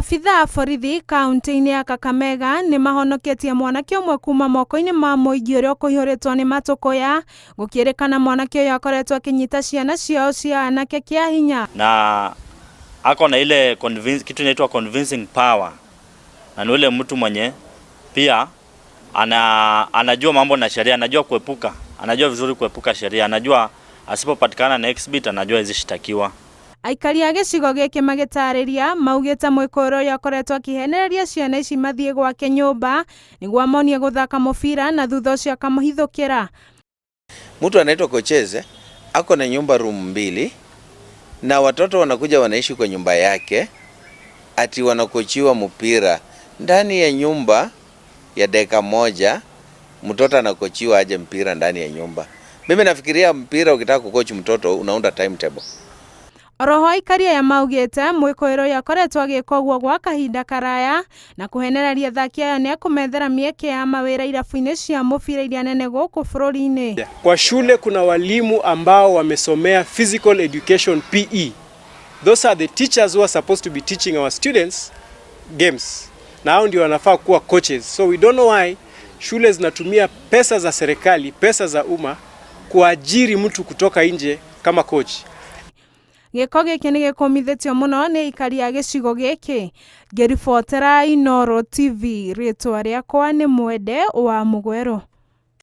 Maabithaa a borithi kaunti-inĩ ya Kakamega nĩ mahonoketie mwanake ũmwe kuma moko-inĩ ma mũingĩ ũrĩa ũkũihũrĩtwo nĩ matũkũya. Gũkĩrĩkana mwanake ũyũ akoretwo akĩnyita ciana ciao cia anake kĩa hinya. Na ako na ile convince, kitu inaitwa convincing power, na ni ule mtu mwenye pia ana, anajua mambo na sheria, anajua kuepuka, anajua vizuri kuepuka sheria, anajua asipopatikana na exhibit anajua hawezi shtakiwa. Aikari a gĩcigo gĩkĩ magĩtarĩria maugĩte mwĩkũĩrwo ũyũ akoretwo akĩhenereria ciana ici mathiĩ gwake nyũmba nĩguo amonie gũthaka mũbira na thutha ũcio akamũhithũkĩra. Mtu anaitwa Kocheze ako na nyumba room mbili na watoto wanakuja wanaishi kwa nyumba yake, ati wanakochiwa mpira ndani ya nyumba ya dakika moja, mtoto anakochiwa aje mpira ndani ya nyumba. Mimi nafikiria mpira ukitaka kucoach mtoto unaunda timetable. Oroho aikari aya maugĩte mwĩkũĩrwo ũyũ akoretwo agĩka ũguo gwa kahinda karaya na kũhenereria athaki aya nĩ ekũmethera mĩeke ya mawĩra irabu-inĩ cia mũbira iria nene gũkũ bũrũri-inĩ. Kwa shule kuna walimu ambao wamesomea physical education, PE. Those are the teachers who are supposed to be teaching our students games. Na hao ndio wanafaa kuwa coaches. So we don't know why shule zinatumia pesa za serikali, pesa za umma kuajiri mtu kutoka nje kama coach. Gĩko gĩkĩ nĩ gĩkũmithĩtio mũno nĩ aikari a gĩcigo gĩkĩ. Ngĩribotera Inooro TV, rĩtwa rĩakwa nĩ Mwende wa Mũgwerũ.